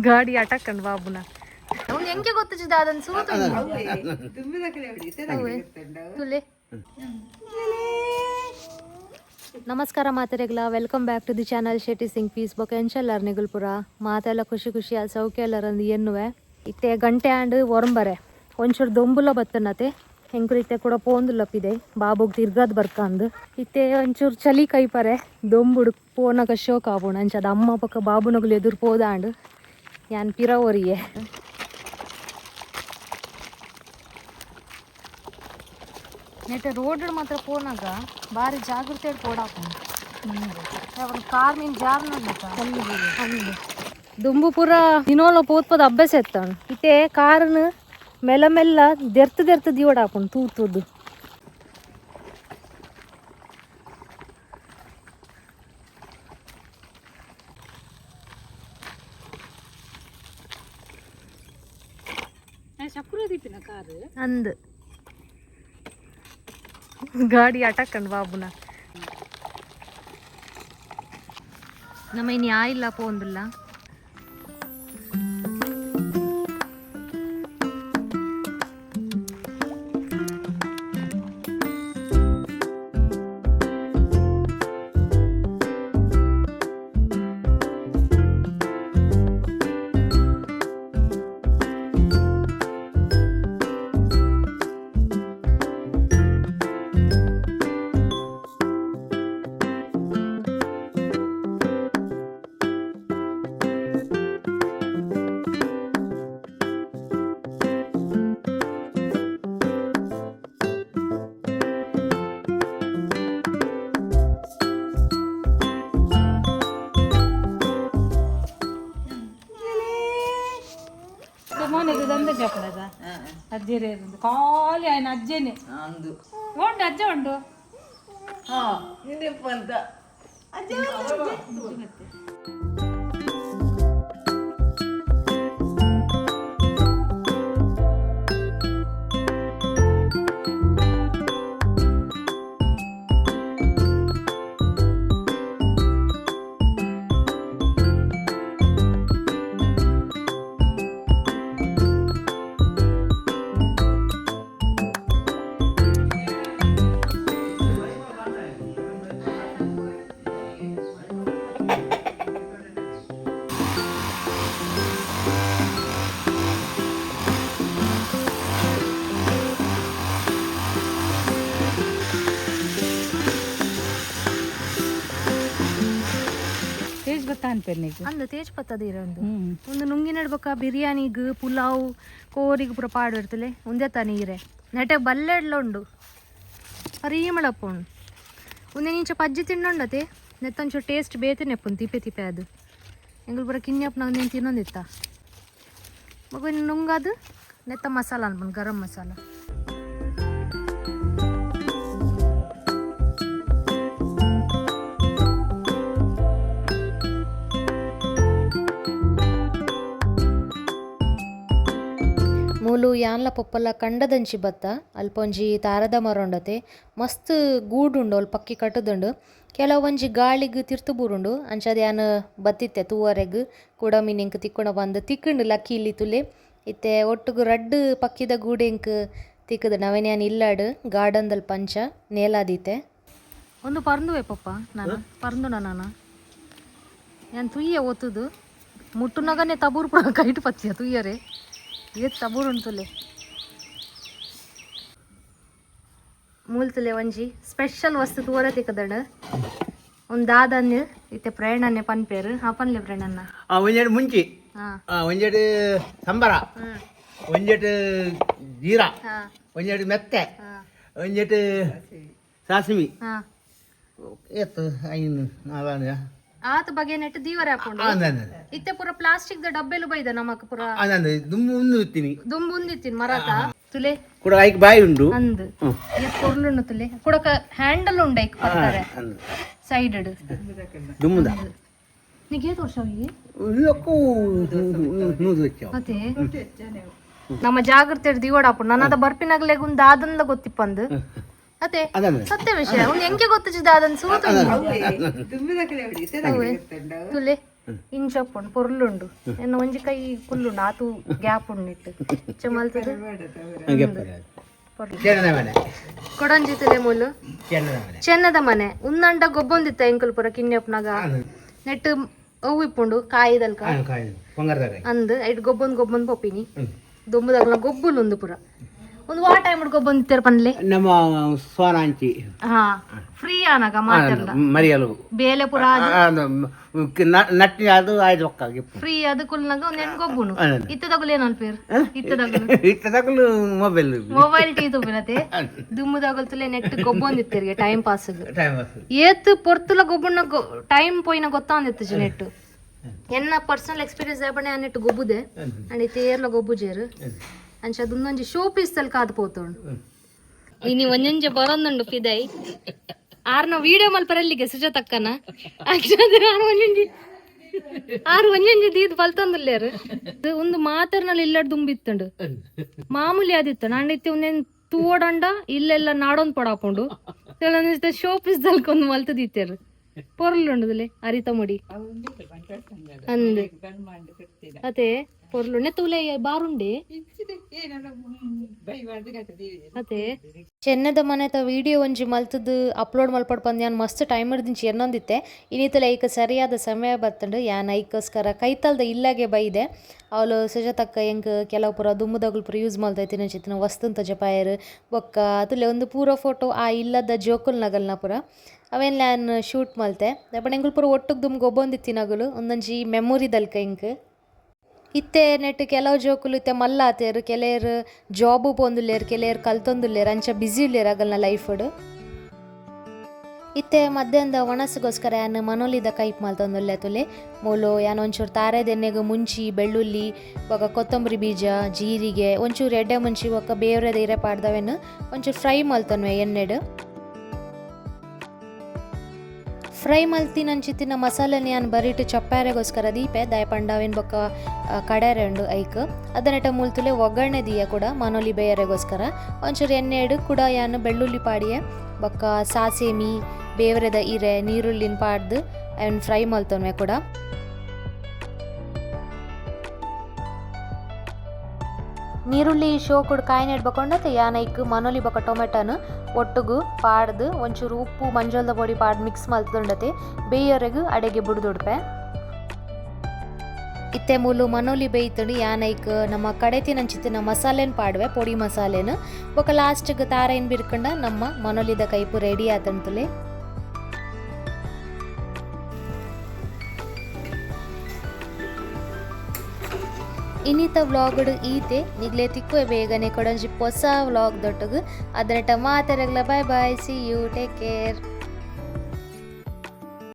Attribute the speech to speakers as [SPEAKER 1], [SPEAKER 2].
[SPEAKER 1] ಗಾಡಿ ಅಟಕ್ಕಂಡು ಬಾಬುನ ಅವ್ನು ಎಂಕೆ ಗೊತ್ತಿದ್ದ ಅದನ್ನ ಸೂತು. ತುಲೆ. ನಮಸ್ಕಾರ ಮಾತೆರೆಗ್ಲ, welcome back to the channel Shetty Singh piece ಬೊಕ ಎಂಚಲ್ಲಾರ್ ನಿಗುಲ್ಪುರ ಮಾತೆಲ್ಲ ಖುಷಿ ಖುಷಿ ಸೌಖ್ಯ ಎಲ್ಲರಂದು ಎನ್ನುವೆ. ಇತ್ತೆ ಗಂಟೆ ಆಂಡ್ ಒರಂಬರೆ ಒಂಚೂರು ದೊಂಬುಲ ಬತ್ತನತೆ ಹೆಂಕುಲು ಇತ್ತೆ ಕೂಡ ಪೋಂದುಲಪ್ಪಿದೆ ಬಾಬುಗ್ ತಿರ್ಗದ್ ಬರ್ಕಂದು. ಇತ್ತೆ ಒಂಚೂರು ಚಲಿ ಕೈಪರೆ ದೊಂಬುಡು ಪೋನಗ ಶೋಕ್ ಆಪುಂಡು. ಅಂಚಾದ ಅಮ್ಮ ಪಕ್ಕ ಬಾಬುನಗುಲು ಎದುರು ಪೋದಾಂಡ್, ಯಾನ್ ಪಿರ ಒರಿಯೆ. ನೆಟ್ಟ ರೋಡ್ ಮಾತ್ರ ಪೋನಾಗ ಬಾರಿ ಜಾಗೃತೆ ಪೋಡಾಪುಂಡು. ಕಾರ್ ಮೀನ್ ಜಾರ್. ದುಂಬು ಪೂರ ದಿನೋಲ ಪೋತ್ಪದ ಅಭ್ಯಾಸ ಎತ್ತಾನು. ಇತ್ತೆ ಕಾರನ್ ಮೆಲ್ಲ ಮೆಲ್ಲ ದೆರ್ತು ದೆರ್ತು ದಿವಡಾಪುಂಡು ತೂ ತೂದು. ಅಂದ್ ಗಾಡಿ ಅಟಕ್ಕಂಡು ಬಾಬುನ. ನಮ್ಮ ಇನ್ನು ಇಲ್ಲ ಪೋಂದಿಲ್ಲ.
[SPEAKER 2] ಮೋನೆಗೆ ದಂದ ಚಪ್ಪಡದ ಅಜ್ಜೆರೇ ಖಾಲಿ ಆಯ್ನ ಅಜ್ಜೆನೆ.
[SPEAKER 3] ಅಂದು.
[SPEAKER 2] ಉಂಡು, ಅಜ್ಜ ಉಂಡು.
[SPEAKER 3] ಹಾ, ನಿಂದೆಪ್ಪ ಅಂತ ಅಜ್ಜ.
[SPEAKER 2] ತೇಜ್ ಬತ್ತ ಅನ್ಪೇರ್ ನೀಕು.
[SPEAKER 1] ಅಂದ ತೇಜ್ ಪತ್ತದ ಇರೊಂದು.
[SPEAKER 2] ಹ್ಮ್.
[SPEAKER 1] ಒಂದು ನುಂಗಿ ನಡ್ಬಕ ಬಿರಿಯಾನಿಗ್, ಪುಲಾವ್, ಕೋರಿಗ್ ಪೂರ ಪಾಡು ಇರ್ತಲೆ. ಒಂದೇ ತಾನೆ ಈರೆ ನೆಟೆ ಬಲ್ಲೆಡ್ಲ ಉಂಡು, ಪರಿಮಳಪ್ಪ ಉಂಡು. ಒಂದೇ ನಿಂಚ ಪಜ್ಜಿ ತಿನ್ನೊಂಡತೆ ನೆತ್ತೊಂಚೂರು ಟೇಸ್ಟ್ ಬೇತೆ ನೆಪ್ಪುಂಡು. ತಿಪ್ಪೆ ತಿಪ್ಪೆ ಅದು ಎಂಗುಲು ಪೂರ ಕಿನ್ಯಪ್ಪನಾಗ ನೀನು ತಿನ್ನೊಂದಿತ್ತ. ಮಗು ನುಂಗಾದು ನೆತ್ತ ಮಸಾಲ ಅನ್ಪುಂಡು, ಗರಂ ಮಸಾಲ. ಮೂಲು ಯಾನ್ಲ ಪೊಪ್ಪಲ ಕಂಡದಂಚಿ ಬತ್ತ. ಅಲ್ಪ ಒಂಜಿ ತಾರದ ಮರ ಉಂಡತೆ, ಮಸ್ತ್ ಗೂಡುಂಡು. ಅಲ್ಪ ಪಕ್ಕಿ ಕಟ್ಟುದುಂಡು. ಕೆಲವೊಂಜಿ ಗಾಳಿಗ್ ತಿರ್ತು ಬೂರುಂಡು. ಅಂಚಾದ್ ಯಾನ್ ಬತ್ತಿತ್ತೆ ತೂವರೆಗ್ ಕುಡ ಮೀನ್ ಎಂಕ್ ತಿಕ್ಕುಂಡ ಬಂದು. ತಿಕ್ಕುಂಡು ಲಕ್ಕಿ ಇಲ್ಲಿ ತುಲೆ. ಇತ್ತೆ ಒಟ್ಟುಗು ರಡ್ಡ್ ಪಕ್ಕಿದ ಗೂಡು ಎಂಕ್ ತಿಕ್ಕುದು. ನವೇನ್ ಯಾನ್ ಇಲ್ಲಾಡ್ ಗಾರ್ಡನ್ದಲ್ ಪಂಚ ನೇಲಾದಿತ್ತೆ. ಒಂದು ಪರ್ಂದುವೆ ಪಪ್ಪ, ನಾನು ಪರ್ಂದುನ ನಾನು ಯಾನ್ ತುಯ್ಯ ಒತ್ತುದು ಮುಟ್ಟುನಗನೆ ತಬೂರ್ ಪೂರ ಕೈಟ್ ಪತ್ತಿಯ ತುಯ್ಯರೆ. ಏತ್ ತಬೂರ್ ಉಂಟುಲೆ. ಮೂಲ್ತುಲೆ ಒಂಜಿ ಸ್ಪೆಷಲ್ ವಸ್ತು ತೂವರೆ ತಿಕ್ಕದಣ. ಒಂದು ದಾದನ್ ಇತ್ತೆ ಪ್ರೇರಣನೆ ಪನ್ಪೇರು. ಹಾ, ಪನ್ಲೆ ಪ್ರೇರಣನ್ನ.
[SPEAKER 4] ಒಂಜೆಡ್ ಮುಂಚಿ. ಒಂಜೆಡ್ ಸಂಬರ. ಒಂಜೆಡ್ ಜೀರಾ. ಒಂಜೆಡ್ ಮೆತ್ತೆ. ಒಂಜೆಡ್ ಸಾಸಿಮಿ. ಏತ್ ಐನು ನಾಲ್ಕು.
[SPEAKER 1] ಆತ ಬಗೆ ನೆಟ್ಟು ದೀವರೆ ಹಾಕೊಂಡು. ಇತ್ತೆ ಪೂರ ಪ್ಲಾಸ್ಟಿಕ್ ದ ಡಬ್ಬೆಲು ಬೈದ ನಮಕ್ ಪೂರ.
[SPEAKER 4] ದುಂಬು ಉಂದು ಇತ್ತೀನಿ.
[SPEAKER 1] ದುಂಬು ಉಂದಿತ್ತಿನ ಮರತ ತುಲೆ.
[SPEAKER 4] ಕೂಡ ಐಕ್ ಬಾಯಿ ಉಂಡು.
[SPEAKER 1] ಅಂದ್, ಏತ್ ಪೊರ್ಲುಂಡು ತುಲೆ. ಕುಡಕ ಹ್ಯಾಂಡಲ್ ಉಂಡು ಐಕ್ ಪತ್ತಾರೆ.
[SPEAKER 4] ಅಂದು.
[SPEAKER 1] ಸೈಡ್.
[SPEAKER 4] ದುಂಬುದ.
[SPEAKER 1] ನಿಗೆ ಏತ್ ವರ್ಷ ಅವಿ?
[SPEAKER 4] ಇಲ್ಲಕ್ಕೂ 100 ವರ್ಷ.
[SPEAKER 1] ಅದೇ ನಮ್ಮ ಜಾಗ್ರತೆ ದಿವಡಾಪುಂಡು. ನನ್ನದ ಬರ್ಪಿನಗ್ಲೆಗ್ ಒಂದು ದಾದನ್ಲ ಗೊತ್ತಿಪ್ಪಂದು ಅದೇ.
[SPEAKER 4] ಅದನ್ನ.
[SPEAKER 1] ಸತ್ಯ ವಿಷಯ. ಒಂದು ಎಂಕೆ ಗೊತ್ತಿದ್ದ ಅದನ್ನ ಸೂತು. ತುಲೆ. ಇಂಚಪ್ಪುಂಡು ಪೊರ್ಲುಂಡು. ಎನ್ನ ಒಂಜಿ ಕೈ ಕುಲ್ಲುಂಡು, ಆತು ಗ್ಯಾಪ್ ಉಂಡಿಟ್ಟು ಇಚ್ಚ ಮಲ್ತದ.
[SPEAKER 4] ಚೆನ್ನದ ಮನೆ.
[SPEAKER 1] ಕೊಡಂಜಿ ತುಲೆ ಮೂಲು.
[SPEAKER 4] ಚೆನ್ನದ ಮನೆ.
[SPEAKER 1] ಚೆನ್ನದ ಮನೆ ಉನ್ನಂಡ ಗೊಬ್ಬೊಂದಿತ್ತ ಎಂಕುಲ್ ಪೂರ ಕಿನ್ಯಪ್ಪನಾಗ. ನೆಟ್ ಅವು ಇಪ್ಪುಂಡು ಕಾಯಿದಲ್ಕ.
[SPEAKER 4] ಕಾಯಿ, ಪೊಂಗರ್ದ ಕಾಯಿ.
[SPEAKER 1] ಅಂದ್ ಐಟ್ ಗೊಬ್ಬೊಂದು ಗೊಬ್ಬೊಂದು ಪೋಪಿನಿ. ದೊಂಬುದಾಗಲ ಗೊಬ್ಬುಲು ಉಂದು ಪೂರ. ಒಂದು ವಾ ಟೈಮ್ ಗೊಬ್ಬೊಂದಿತ್ತಾರೆ ಪನ್ಲೆ?
[SPEAKER 4] ನಮ್ಮ ಸೋನಾಂಚಿ.
[SPEAKER 1] ಹಾ, ಫ್ರೀ ಆನಾಗ ಮಾತೆರ್ಲ.
[SPEAKER 4] ಮರಿಯಲು.
[SPEAKER 1] ಬೇಲೆ ಪೂರ.
[SPEAKER 4] ನಟ್ಟಿ ಅದು ಆಯ್ತು ಒಕ್ಕ.
[SPEAKER 1] ಫ್ರೀ ಅದು ಕುಲ್ನಾಗ ಒಂದ್ ಹೆಣ್ ಗೊಬ್ಬುನು. ಇತ್ತದಗುಲು ಏನ್ ಅನ್ಪೇರ್ ಇತ್ತದಗುಲು?
[SPEAKER 4] ಇತ್ತದಾಗಲೂ ಮೊಬೈಲ್.
[SPEAKER 1] ಮೊಬೈಲ್ ಟೀ ತುಪ್ಪಿನತೆ. ದುಮ್ಮುದಾಗಲ್ತಲೆ ನೆಟ್ ಗೊಬ್ಬೊಂದಿತ್ತರಿಗೆ ಟೈಮ್ ಪಾಸ್.
[SPEAKER 4] Time pass.
[SPEAKER 1] ಏತ್ ಪೊರ್ತುಲ ಗೊಬ್ಬುನ, ಟೈಮ್ ಪೋಯಿನ ಗೊತ್ತಾಂದಿತ್ತು ನೆಟ್. ಎನ್ನ ಪರ್ಸನಲ್ ಎಕ್ಸ್ಪೀರಿಯನ್ಸ್ ಆಪಣೆ, ಆ ನೆಟ್ ಗೊಬ್ಬುದೆ ಅಂಡ್ ಇತ್ತೆ ಏರ್ಲ ಗೊಬ್ಬುಜೇರು. ಅಂಚ ಅದೊಂದೊಂಜಿ ಶೋ ಪೀಸ್ ತಲ್ಕ ಕಾದು ಪೋತುಂಡು. ಇನಿ ಒಂಜೊಂಜೆ ಬರೊಂದುಂಡು ಫಿದೈ. ಆರ್ನ ವಿಡಿಯೋ ಮಲ್ಪರಲ್ಲಿಗೆ ಸುಜಾತಕ್ಕನ. ಆರ್ ಒಂಜೊಂಜಿ, ಆರು ಒಂಜೊಂಜಿ ದೀದ್ ಬಲ್ತೊಂದುಲ್ಲೇರು. ಒಂದು ಮಾತರ್ನಲ್ಲಿ ಇಲ್ಲಡ್ ದುಂಬಿತ್ತುಂಡು, ಮಾಮೂಲಿ ಆದಿತ್ತು. ನಾನ್ ಇತ್ತೆ ಒಂದೇನ್ ತೂವಡಂಡ ಇಲ್ಲೆಲ್ಲ ನಾಡೊಂದ್ ಪಡಾಪುಂಡು. Show piece ದಲ್ಕೊಂದು ಮಲ್ತದಿತ್ತೇರು. ಪೊರ್ಲುಂಡುದುಲೆ ಅರಿತ ಮುಡಿ ಅಂದ್ ಅದೇ ಪೊರ್ಲು ನೆತ್ತುಲೆ ಬಾರುಂಡೆ. ಅದೇ ಚೆನ್ನದ ಮನೆತ ವಿಡಿಯೋ ಒಂಜಿ ಮಲ್ತದ್ದು ಅಪ್ಲೋಡ್ ಮಲ್ಪಡ್ ಪಂದ್ ಯಾನ್ ಮಸ್ತ್ ಟೈಮ್ ಹಿಡ್ದಿಂಚಿ ಎನ್ನೊಂದಿತ್ತೆ. ಇನ್ನಿತಲ ಐಕ್ ಸರಿಯಾದ ಸಮಯ ಬತ್ತಂಡು. ಯಾನ್ ಐಕೋಸ್ಕರ ಕೈತಲ್ದ ಇಲ್ಲಾಗೆ ಬೈದೆ. ಅವಳು ಸುಜಾತಕ್ಕ ಎಂಕ್ ಕೆಲವು ಪೂರ ದುಮ್ಮುದಗುಲು ಪೂರ ಯೂಸ್ ಮಲ್ತೈತಿನ ಚಿತ್ತಿನ ವಸ್ತುನ್ ತೋಜಪಾಯೆರ್. ಬೊಕ್ಕ ತುಲೆ ಒಂದು ಪೂರ ಫೋಟೋ ಆ ಇಲ್ಲದ ಜೋಕುಲ್ ನಗಲ್ನ ಪೂರ ಅವೆನ್ ಯಾನ್ ಶೂಟ್ ಮಲ್ತೆ. ದಾಯೆ ಎಂಕುಲು ಪೂರ ಒಟ್ಟುಗ್ ದುಂಬು ಗೊಬ್ಬೊಂದಿತ್ತಿನಗುಲು ಒಂದೊಂಜಿ ಮೆಮೊರಿ ದಲ್ಕ ಎಂಕ್. ಇತ್ತೆ ನೆಟ್ ಕೆಲವು ಜೋಕುಲು ಇತ್ತೆ ಮಲ್ಲ ಆತೇರ್, ಕೆಲಯೆರ್ ಜಾಬ್ ಪೋಂದುಲ್ಲೆರ್, ಕೆಲಯೆರ್ ಕಲ್ತೊಂದುಲ್ಲೆರ್, ಅಂಚ ಬ್ಯುಸಿ ಉಲ್ಲೆರ್ ಅಗಲ್ನ ಲೈಫ್ಡ್. ಇತ್ತೆ ಮಧ್ಯಾಹ್ನದ ಒಣಸ್ಗೋಸ್ಕರ ಯಾನ್ ಮನೊಲಿದ ಕೈಪ್ ಮಲ್ತೊಂದುಲ್ಲೆ ತುಲೆ. ಮೂಲು ಯಾನ್ ಒಂಚೂರು ತಾರೆದೆಣ್ಣೆಗ್ ಮುಂಚಿ, ಬೆಳ್ಳುಳ್ಳಿ, ಬೊಕ ಕೊತ್ತಂಬರಿ ಬೀಜ, ಜೀರಿಗೆ, ಒಂಚೂರು ಎಡ್ಡೆ ಮುಂಚಿ ಬೊಕ ಬೇವ್ರೆದ ಇರೆ ಪಾಡ್ದವೆನ್ ಒಂಚೂರು ಫ್ರೈ ಮಲ್ತೊನ್ವೆ ಎಣ್ಣೆಡ್. ಫ್ರೈ ಮಲ್ತಿನಂಚಿತ್ತಿನ ಮಸಾಲೆನ್ ಯಾನ್ ಬರಿಟ್ ಚಪ್ಪಾರೆಗೋಸ್ಕರ ದೀಪೆ. ದಾಯೆ ಪಂಡ ಅವೆನ್ ಬೊಕ್ಕ ಕಡೆರೆ ಉಂಡು ಐಕ್. ಅದನೆಟ ಮೂಲ್ತುಲೆ ಒಗ್ಗರಣೆ ದೀಯ ಕೂಡ ಮನೊಲಿ ಬೇಯರೆಗೋಸ್ಕರ. ಒಂಚೂರು ಎಣ್ಣೆಡ್ ಕೂಡ ಯಾನ್ ಬೆಳ್ಳುಳ್ಳಿ ಪಾಡಿಯೆ. ಬೊಕ್ಕ ಸಾಸೇಮಿ, ಬೇವರೆದ ಇರೆ, ನೀರುಳ್ಳಿನ ಪಾಡ್ದು ಅವೆನ್ ಫ್ರೈ ಮಲ್ತೊನ್ವೆ ಕೂಡ. ನೀರುಳ್ಳಿ ಶೋಕುಡು ಕಾಯಿ ನೆಡ್ಬಕೊಂಡತೆ ಯಾನ್ ಐಕ್ ಮನೊಲಿ ಬೊಕ ಟೊಮೆಟೊನು ಒಟ್ಟುಗು ಪಾಡ್ದು ಒಂಚೂರು ಉಪ್ಪು, ಮಂಜೊಲ್ದ ಪೊಡಿ ಪಾಡ್ ಮಿಕ್ಸ್ ಮಲ್ತುಂಡತೆ ಬೇಯರೆಗ್ ಅಡೆಗೆ ಬುಡ್ದುಡ್ಪೆ. ಇತ್ತೆ ಮೂಲು ಮನೊಲಿ ಬೇಯ್ತುಂಡು. ಯಾನ್ ಐಕ್ ನಮ್ಮ ಕಡೆತಿನಂಚಿತ್ತಿನ ಮಸಾಲೆನ್ ಪಾಡುವೆ, ಪೊಡಿ ಮಸಾಲೆನ್. ಬೊಕ ಲಾಸ್ಟ್ಗ್ ತಾರೈನ್ ಬಿರ್ಕಂಡ ನಮ್ಮ ಮನೊಲಿದ ಕೈಪು ರೆಡಿ ಆತಂತುಲೆ. ಇನ್ನಿತ ವ್ಲಾಗ್ಡ್ ಈತೆ. ನಿಗ್ಲೆ ತಿಕ್ಕುವೆ ಬೇಗನೆ ಕೊಡಂಜಿ ಪೊಸ vlog ದೊಟ್ಟುಗು. ಅದನೆಟ ಮಾತೆರೆಗ್ಲ bye bye, see you, take care.